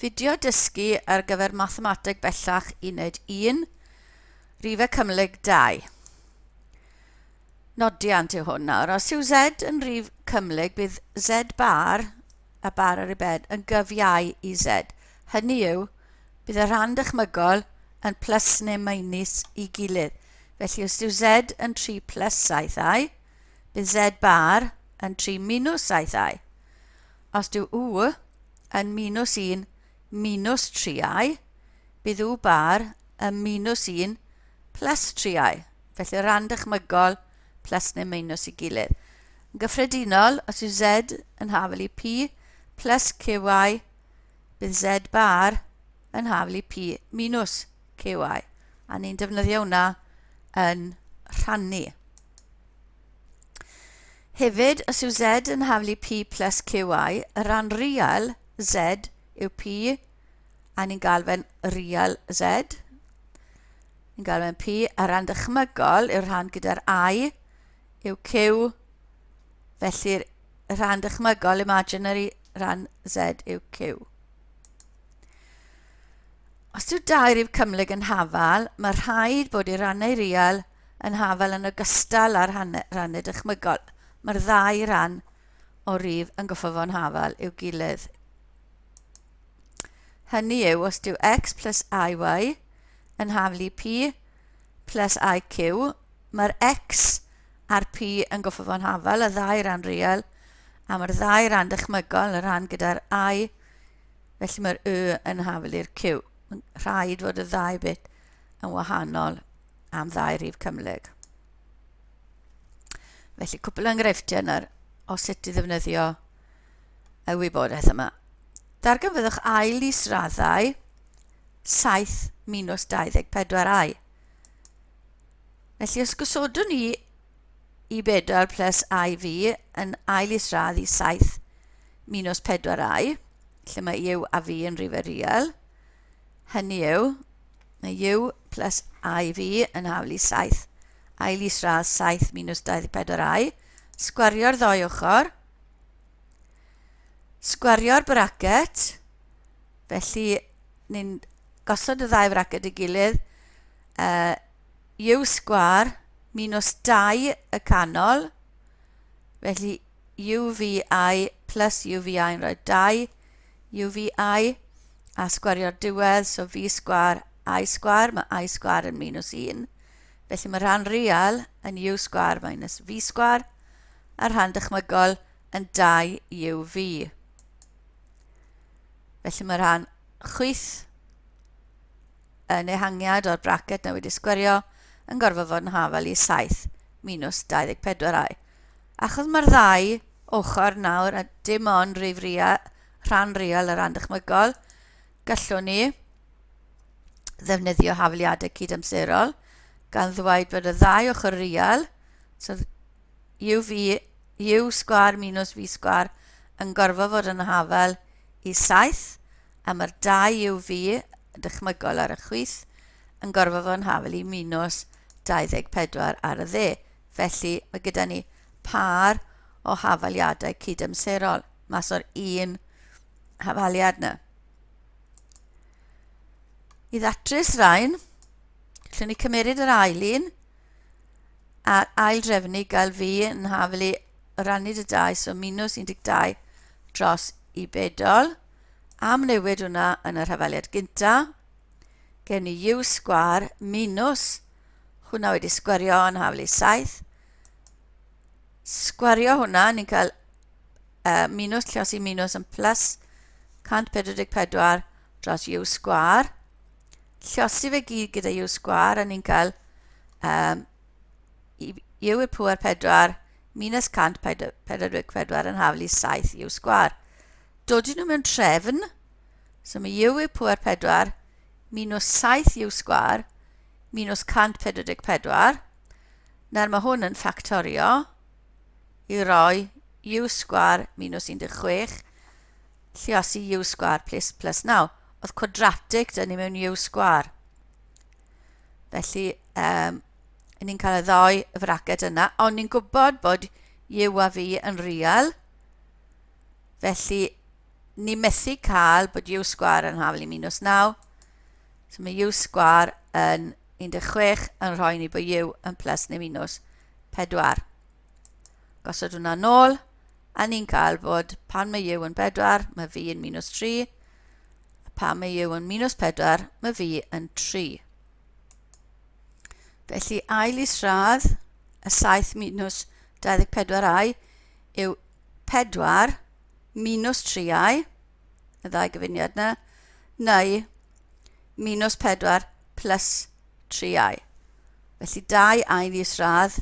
Fideo dysgu ar gyfer Mathemateg Bellach Uned 1, Rhifau Cymhlyg 2. Nodiant yw hwn nawr. Os yw Z yn rhif cymhlyg, bydd Z bar a bar ar ei ben yn gyfiau i Z. Hynny yw, bydd y rhan dychmygol yn plus neu minus i gilydd. Felly os yw Z yn 3 plus 7i, bydd Z bar yn 3 minus 7i. Os dyw U yn minus 1 minus 3i, bydd U bar yn minus 1 plus 3i. Felly rhan dychmygol plus neu minus i gilydd. Yn gyffredinol, os yw Z yn hafal i P plus QI, bydd Z bar yn hafal i P minus QI. A ni'n defnyddio hwnna yn rhannu. Hefyd, os yw Z yn haflu P plus QI, y rhan real Z yw P, a ni'n gael fe'n real Z. Ni'n gael fe'n P, a rhan dychmygol yw'r rhan gyda'r I yw Q, felly'r rhan dychmygol, imaginary rhan Z yw Q. Os yw dau rif cymhlyg yn hafal, mae rhaid bod i rannau real yn hafal yn ogystal â'r rhannau dychmygol. Mae'r ddau ran o rif yn goffo fo'n hafal i'w gilydd. Hynny yw, os dyw x plus iy yn hafal i p plus iq, mae'r x a'r p yn goffo fo'n hafal, y ddau ran real, a mae'r ddau ran dychmygol, y rhan gyda'r i, felly mae'r y yn hafal i'r q. Mae'n rhaid fod y ddau bit yn wahanol am ddau rif cymhlyg. Felly, cwpl o enghreifftiau yna o sut i ddefnyddio y wybodaeth yma. Darganfyddwch ail israddau 7 minus 24 i. Felly, os gosodwn ni i bedwar plus IV yn ail isradd i 7 minus 4 i, lle mae U a V yn rhifau real, hynny yw, mae U plus IV yn haflu 7, ail isradd 7 minus 24 i, sgwario'r ddoi ochr, sgwario'r bracet, felly ni'n gosod y ddau fracet i gilydd, U sgwar minus 2 y canol, felly UVI plus UVI yn rhoi 2 UVI, a sgwario'r diwedd, so V sgwar I sgwar, mae I sgwar yn minus 1. Felly mae rhan real yn U sgwar minus V sgwar, a rhan dychmygol yn 2 UV. Felly mae rhan chwith yn ehangiad o'r bracet na wedi sgwerio yn gorfod fod yn hafal i 7 minus 24 i. Achos mae'r ddau ochr nawr a dim ond rhif ria, rhan real a rhan dychmygol, gallwn ni ddefnyddio hafaliadau cydamserol gan ddweud bod y ddau ochr real, so UV, U sgwar minus V sgwar yn gorfod fod yn hafal i 7 a mae'r 2 UV dychmygol ar y chwith yn gorfod fod yn hafal i minus 24 ar y dde. Felly mae gyda ni pâr o hafaliadau cydamserol mas o'r un hafaliad yna. I ddatrys rhain, gallwn ni cymeryd yr ail un a'r ail drefnu gael fi yn haflu rannu dy 2, so minus 12 dros i bedol. Am newid hwnna yn yr hafaliad gynta, gen i u sgwar minus, hwnna wedi sgwario yn haflu 7. Sgwario hwnna, ni'n cael minus lliosi minus yn plus 144 dros u sgwar. Lliosi fe gyd gyda u sgwar a ni'n cael um, u i'r pŵer 4 minus 144 yn haflu 7 u sgwar. Dod nhw mewn trefn, so mae u i'r pŵer 4 minus 7 u sgwar minus 144. Nawr mae hwn yn ffactorio i roi u sgwar minus 16 lliosi u sgwar plus plus 9. Oedd cwadratig dyn ni mewn u sgwar. Felly, um, ni'n cael y ddoi fraced yna, ond ni'n gwybod bod u a fi yn real. Felly, Ni methu cael bod u sgwar yn hafal i minus 9. So mae u sgwar yn 16 yn rhoi ni bod u yn plus neu minus 4. Gosod hwnna nôl, a ni'n cael bod pan mae u yn 4, mae v yn minus 3, a pan mae u yn minus 4, mae v yn 3. Felly ail isradd y 7 minus 24i yw 4 minus 3i, y ddau gyfuniad yna, neu minus 4 plus 3i. Felly dau ail isradd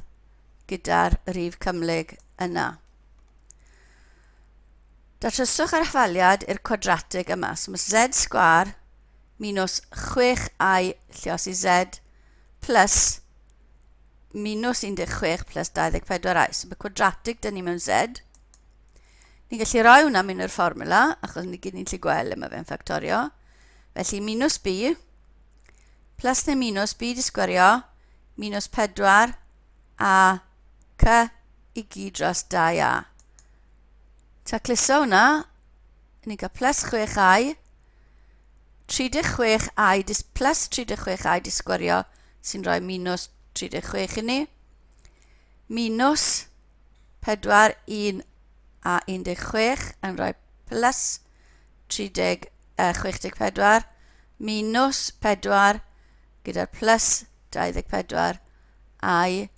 gyda'r rif cymhlyg yna. Datryswch yr hafaliad i'r cwadratig yma. So mae z sgwar minus 6i llios i z plus minus 16 plus 24i. So mae cwadratig dyn ni mewn z. Ni'n gallu rhoi hwnna mewn i'r fformula, achos ni gyd ni'n gallu gweld le mae fe'n ffactorio. Felly minus b plus neu minus b di sgwario minus 4 a c i gyd dros 2a. Tacluso hwnna, ni'n cael plus 6i, 36i dis, plus 36i di sgwario sy'n rhoi minus 36 i ni, minus 4, 1 a 16 yn rhoi plus 30, 64, minus 4 gyda'r plus 24 i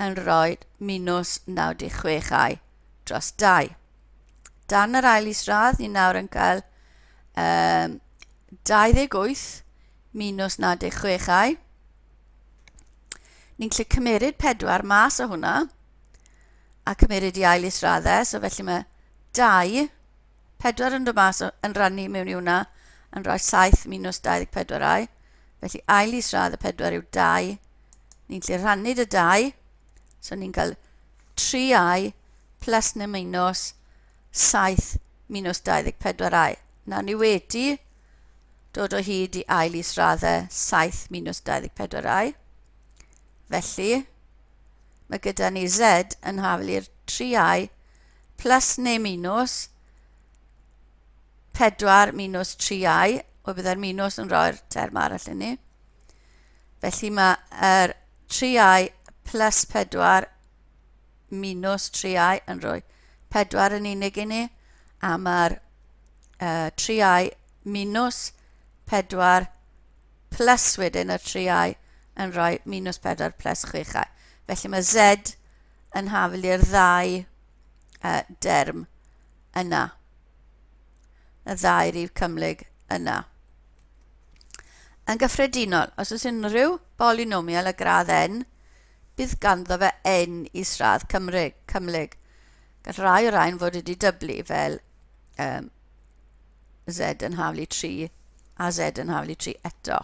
yn rhoi minus 96 i dros 2. Dan yr ail isradd, ni nawr yn cael um, 28 minus 96 i. Ni'n gallu cymeryd 4 mas o hwnna a cymeryd i ail israddau, so felly mae 2, 4 yn dod mas yn rannu mewn i hwnna yn rhoi 7 minus 24 i. Felly ail isradd y 4 yw 2. Ni'n gallu rhannu dy 2, so ni'n cael 3i plus neu minus 7 minus 24i. Nawr ni wedi dod o hyd i ail israddau 7 minus 24i. Felly, mae gyda ni z yn hafal i'r 3i plus neu minus 4 minus 3i, o byddai'r minus yn rhoi'r term arall i ni. Felly mae'r 3i plus 4 minus 3i yn rhoi 4 yn unig i ni, a mae'r 3i minus 4 plus wedyn y 3i yn rhoi minus 4 plus 6i. Felly mae z yn hafel i'r ddau derm yna. Y ddau rif cymhlyg yna. Yn gyffredinol, os oes unrhyw bolynomial y gradd n, bydd ganddo fe n isradd Cymru, cymhlyg. Gall rai o'r rhain fod wedi dyblu fel um, z yn haflu 3 a z yn haflu 3 eto,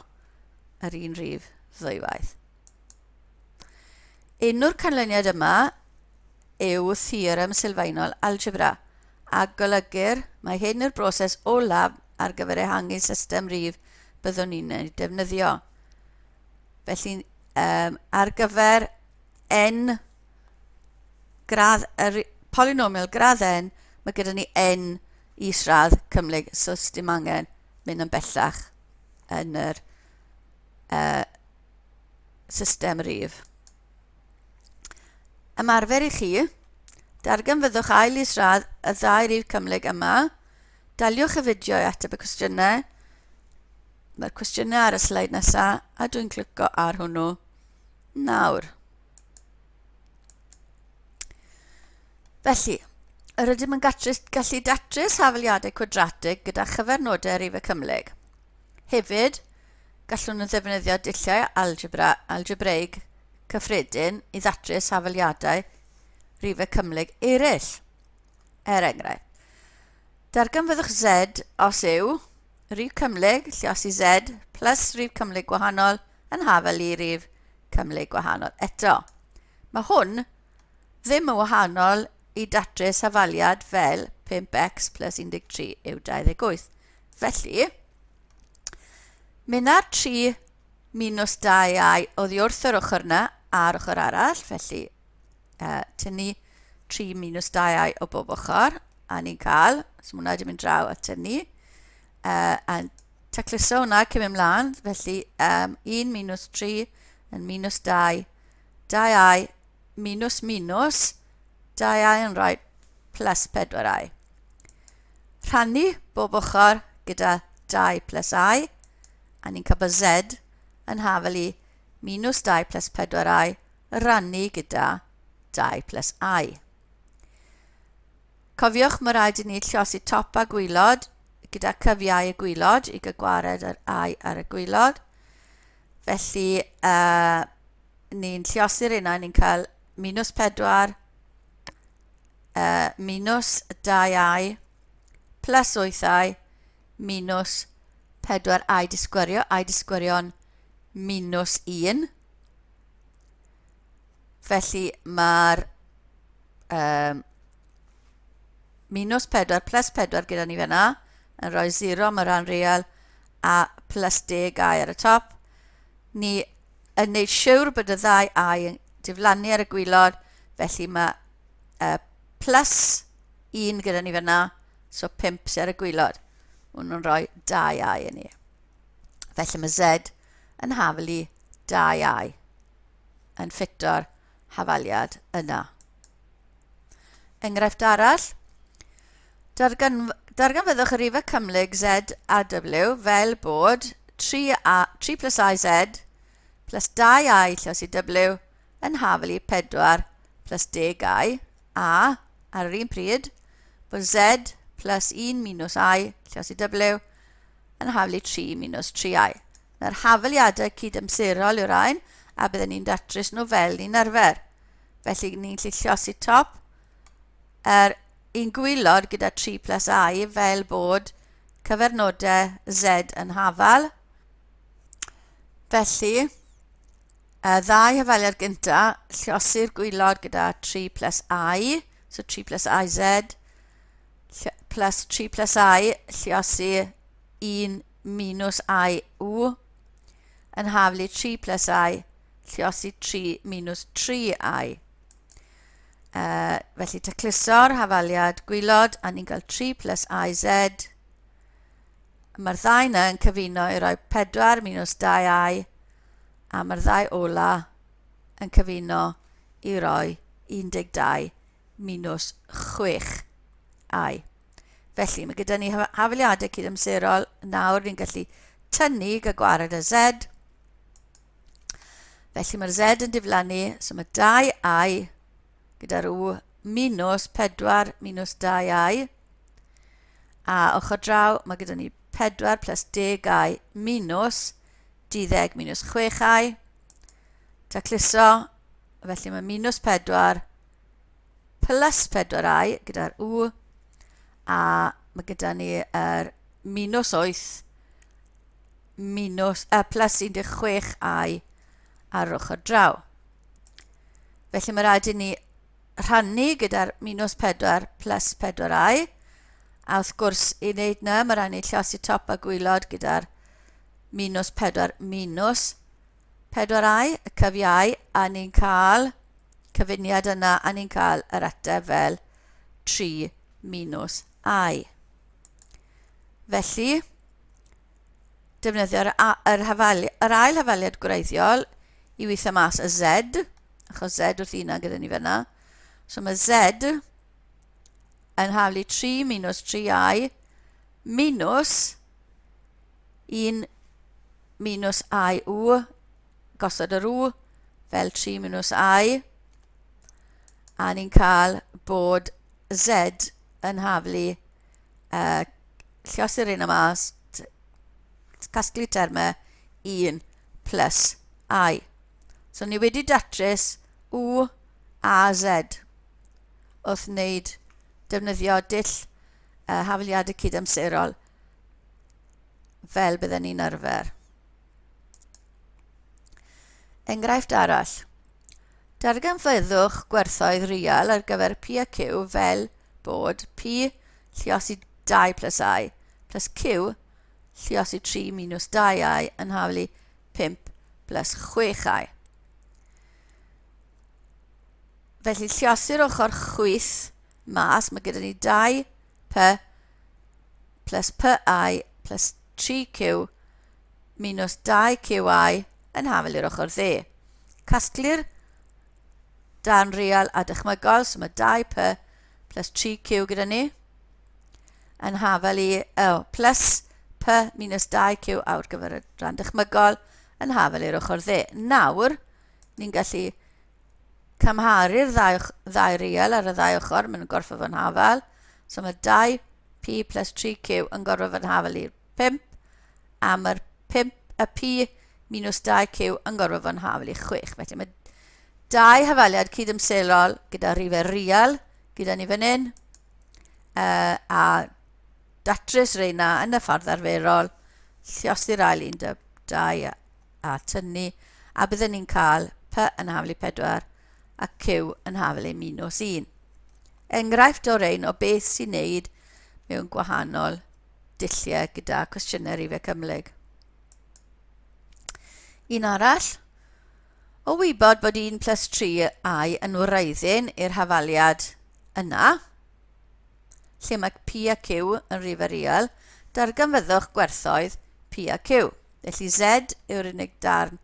yr un rhif ddwywaith. Enw'r canlyniad yma yw theorem sylfaenol algebra, a golygir mae hyn yw'r broses olaf ar gyfer ehangu system rif byddwn ni'n ei defnyddio. Felly, um, ar gyfer n gradd, yr polynomial gradd n, mae gyda ni n isradd cymhlyg, so dim angen mynd yn bellach yn yr system rif. Ymarfer i chi, darganfyddwch ail isradd y ddau rif cymhlyg yma, daliwch y fideo i ateb y cwestiynau, Mae'r cwestiynau ar y sleid nesaf a dwi'n clicio ar hwnnw nawr. Felly, yr ydym yn gatrys, gallu datrys hafaliadau cwadratig gyda chyfernodau rif y cymhlyg. Hefyd, gallwn yn ddefnyddio dulliau algebra, algebraig cyffredin i ddatrys hafaliadau rif y cymhlyg eraill. Er enghraifft, darganfyddwch z os yw Rhif cymhlyg, lluosi Z, plus rhif cymhlyg gwahanol yn hafal i rif cymhlyg gwahanol eto. Mae hwn ddim yn wahanol i datrys hafaliad fel 5x plus 13 yw 28. Felly, mynd â'r 3 minus 2i oddi wrth yr ochr yna a'r ochr arall, felly tynnu 3 minus 2i o bob ochr, A ni'n cael, so mae hwnna wedi mynd draw at tynnu. A tacluso hwnna cyn mynd mlaen, felly 1 minus 3 yn minus 2, 2i minus minus, 2i yn rhoi plus 4i. Rhannu bob ochr gyda 2 plus i, a ni'n cael bod z yn hafel i minus 2 plus 4i rannu gyda 2 plus i. Cofiwch, mae rhaid i ni llosi top a gwylod gyda cyfiau y gwylod i gael gwared yr i ar y gwylod. Felly, ni'n lliosi'r unau, ni'n cael minus 4, minus 2i, plus 8i, minus 4i disgwyrio, i disgwyrio'n minus 1. Felly mae'r minus 4 plus 4 gyda ni fyna yn rhoi 0 am y rhan real a plus 10 i ar y top. Ni yn neud siwr bod y ddau i yn diflannu ar y gwylod, felly mae plus 1 gyda ni fyna, so 5 sydd ar y gwylod. Maen nhw'n rhoi 2 i i ni. Felly mae Z yn hafel i 2 i yn ffito'r hafaliad yna. Enghraifft arall, darganfyddwch y rifau cymhlyg Z a W fel bod 3, a, 3 plus IZ plus 2I llos i W yn hafel i 4 plus 10I a, ar yr un pryd, bod Z plus 1 minus I llos i W yn hafel i 3 minus 3i. Na'r hafaliadau cydamserol yw'r rhain a bydden ni'n datrys nhw fel ni'n arfer. Felly ni'n gallu llosi top yr un gwylod gyda 3 plus i fel bod cyfernodau Z yn hafal. Felly, y ddau hafaliad gynta, llosi'r gwylod gyda 3 plus i, so 3 plus iz, plus 3 plus i, llosi 1 minus i u, yn haflu 3 plus i, lliosi 3 minus 3i. Felly tacluso'r hafaliad gwylod, a ni'n cael 3 plus iz. Mae'r ddau yna yn cyfuno i roi 4 minus 2i, a mae'r ddau ola yn cyfuno i roi 12 minus 6i. Felly, mae gyda ni hafaliadau cydamserol. Nawr ni'n gallu tynnu gael gwared y Z. Felly mae'r Z yn diflannu, so mae 2i gyda'r U minus 4 minus 2i. A ochr draw, mae gyda ni 4 plus 10i minus 12 minus 6i. Tacluso, felly mae minus 4 plus 4i gyda'r U, a mae gyda ni yr minus 8 minus, plus 16i ar yr ochr draw. Felly mae rhaid i ni rhannu gyda'r minus 4 plus 4i, a wrth gwrs i wneud na, mae rhaid ni llosi top a gwylod gyda'r minus 4 minus 4i, y cyfiau, a ni'n cael cyfuniad yna, a ni'n cael yr ateb fel 3 minus i. Felly, defnyddio'r yr, hafali, yr ail hafaliad gwreiddiol i weithio mas y z, achos z wrth unan gyda ni fyna. So mae z yn haflu 3 minus 3i minus 1 minus i u, gosod yr u fel 3 minus i, a ni'n cael bod z yn haflu llosi'r un yma, casglu termau 1 plus i. So ni wedi datrys U a Z wrth wneud defnyddio dull hafaliadau cydamserol fel bydden ni'n arfer. Enghraifft arall. Darganfyddwch gwerthoedd real ar gyfer P a Q fel bod P lliosi 2 plus I plus Q lliosi 3 minus 2i yn haflu 5 plus 6i. Felly lliosi'r ochr chwith mas, mae gyda ni 2 P plus PI plus 3Q minus 2QI yn hafel i'r ochr dde. Casglu'r darn real a dychmygol, so mae 2P plus 3Q gyda ni, yn hafel i, oh, plus P minus 2Q ar gyfer y rhan dychmygol yn hafel i'r ochr dde. Nawr, ni'n gallu cymharu'r ddau, ddau real ar y ddau ochr, maen nhw'n gorfod fod yn hafal. So mae 2p plus 3q yn gorfod fod yn hafal i'r 5, a mae'r 5, y p minus 2q yn gorfod fod yn hafal i 6. Felly mae dau hafaliad cydymselol gyda rhifau real gyda ni fan hyn, a datrys reina yn y ffordd arferol, lliosi'r ail 12 a tynnu, a byddwn ni'n cael P yn haflu 4 a Q yn haflu minus 1. Enghraifft o rein o beth sy'n neud mewn gwahanol dulliau gyda cwestiynau rhifau cymhlyg. Un arall, o wybod bod 1 plus 3 i yn wreiddyn i'r hafaliad yna, lle mae P a Q yn rhifau real, darganfyddwch gwerthoedd P a Q. Felly Z yw'r unig darn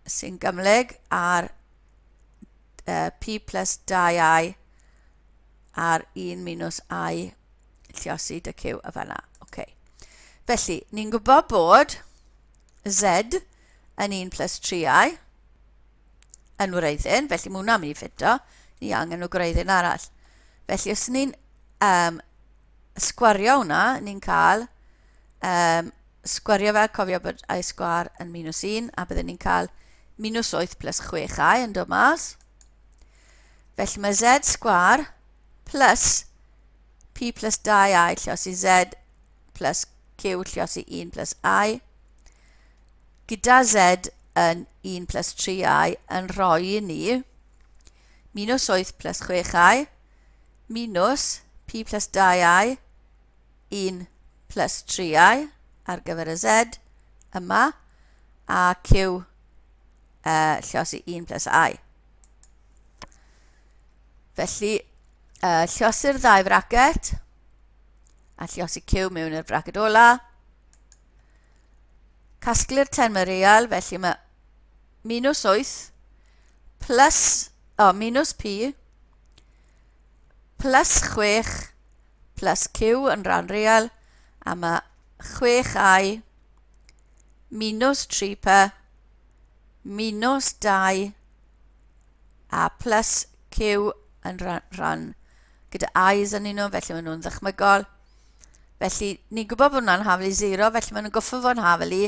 sy'n gymhlyg ar P plus 2i ar 1 minus i lliosi dy Q y fanna. Okay. Felly, ni'n gwybod bod Z yn 1 plus 3i yn wreiddyn, felly mae hwnna'n mynd i ffito, ni angen o gwreiddyn arall. Felly, os ni'n um, sgwario hwnna, ni'n cael um, sgwario fe, cofio bod i sgwar yn minus 1, a byddwn ni'n cael minus 8 plus 6i yn dod mas. Felly mae z sgwar plus p plus 2i lliosi z plus q lliosi 1 plus i gyda z yn 1 plus 3i yn rhoi i ni minus 8 plus 6i minus p plus 2i 1 plus 3i ar gyfer y z yma a q lliosi 1 plus i. Felly, lliosi'r ddau fracet a lliosi Q mewn i'r braced ola. Casglu'r termau real, felly mae minus 8 plus, oh, minus P plus 6 plus Q yn rhan real, a mae 6i minus 3P minus 2 a plus Q yn rhan gyda I's yn nhw, felly maen nhw'n ddychmygol. Felly, ni'n gwybod bod hwnna'n hafel i 0, felly maen nhw'n goffo fo'n hafel i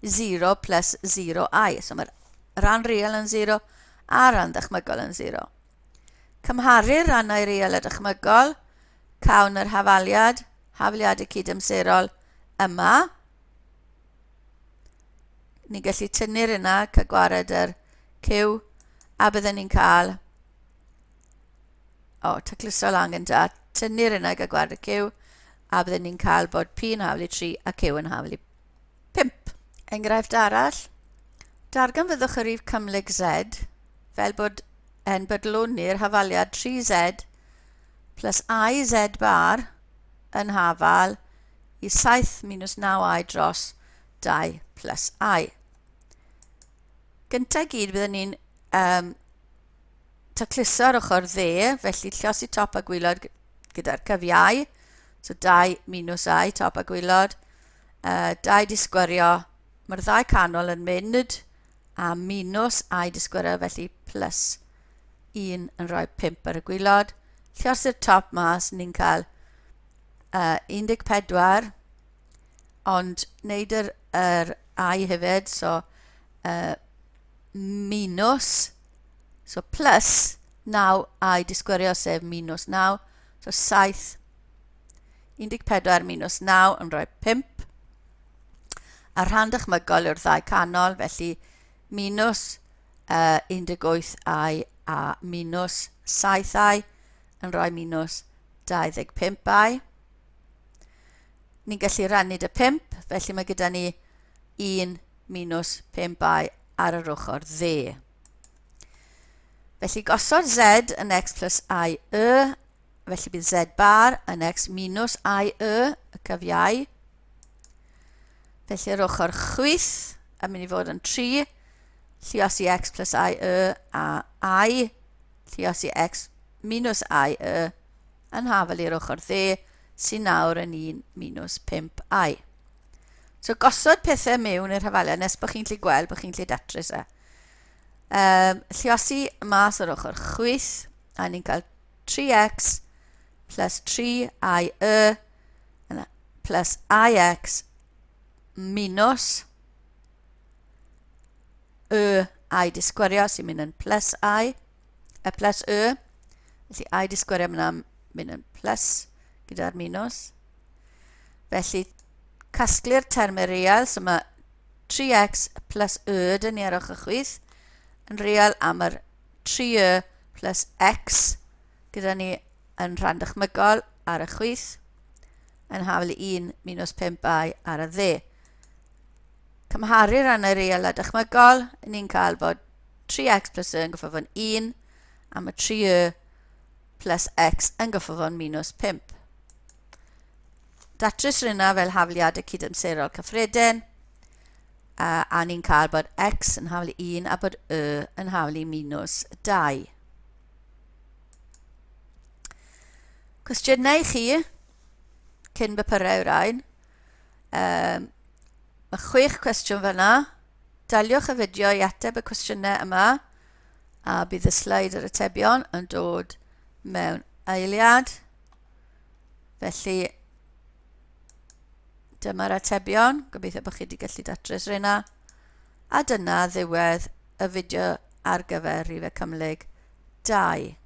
0 plus 0i. So mae'r rhan real yn 0 a rhan ddychmygol yn 0. Cymharu'r rhannau real a dychmygol, cawn yr hafaliad, hafaliadau cydamserol yma. Ni'n gallu tynnu'r yna, cael gwared yr Q, a byddwn ni'n cael, o, oh, tacluso lan gynta, tynnu'r yna, cael gwared y Q, a byddwn ni'n cael bod P yn haflu 3 a Q yn haflu 5. Enghraifft arall, darganfyddwch y rhif cymhlyg Z fel bod e'n bodloni'r hafaliad 3Z plus IZ bar yn hafal i 7 minus 9i dros 2 plus i. Gyntaf gyd byddwn ni'n um, tacluso ar ochr dde, felly llosi top a gwylod gyda'r cyfiau. So 2 minus i, top a gwylod. 2 di sgwario, mae'r ddau canol yn mynd, a minus i di sgwario, felly plus 1 yn rhoi 5 ar y gwylod. Llosi'r top mas, ni'n cael 14, ond wneud yr, yr i hefyd, so minus, so plus 9 i disgwyrio, sef minus 9, so 7, 14 minus 9 yn rhoi 5, a rhan dychmygol yw'r ddau canol, felly minus 18 i a minus 7 i yn rhoi minus 25 i. Ni'n gallu rannu dy 5, felly mae gyda ni 1 minus 5 i ar yr ochr dde. Felly gosod z yn x plus i y Felly bydd z bar yn x minus i y, y cyfiau. Felly yr ochr chwith yn mynd i fod yn 3, lliosi x plus i y a i, lliosi x minus i y, yn hafel i'r ochr dde, sy'n nawr yn 1 minus 5 i. So gosod pethau mewn i'r hafaliad nes bod chi'n lli gweld bod chi'n lli datrys e. Lliosi mas o'r ochr chwith, a ni'n cael 3x plus 3i y plus ix minus y i di sgwario sy'n mynd yn plus i, y plus y. Felly i di sgwario mynd mynd yn plus gyda'r minus. Felly casglu'r termau real, so mae 3x plus y dyn ni ar ochr chwith yn real am yr 3y plus x gyda ni yn rhan dychmygol ar y chwith yn hafel i 1 minus 5i ar y dde. Cymharu rhannau real a dychmygol, ni'n cael bod 3x plus y yn goffo fod yn 1, a mae 3y plus x yn goffo fod yn minus 5. Datrys rhywna fel hafliadau cydamserol cyffredin, a, a ni'n cael bod x yn haflu 1 a bod y yn haflu minus 2. Cwestiynau i chi, cyn bypyrau yw'r rhain. Um, mae chwech cwestiwn fyna. Daliwch y fideo i ateb y cwestiynau yma a bydd y sleid yr atebion yn dod mewn eiliad. Felly, dyma'r atebion. Gobeithio bod chi wedi gallu datrys rheina. A dyna ddiwedd y fideo ar gyfer Rhifau Cymhlyg 2.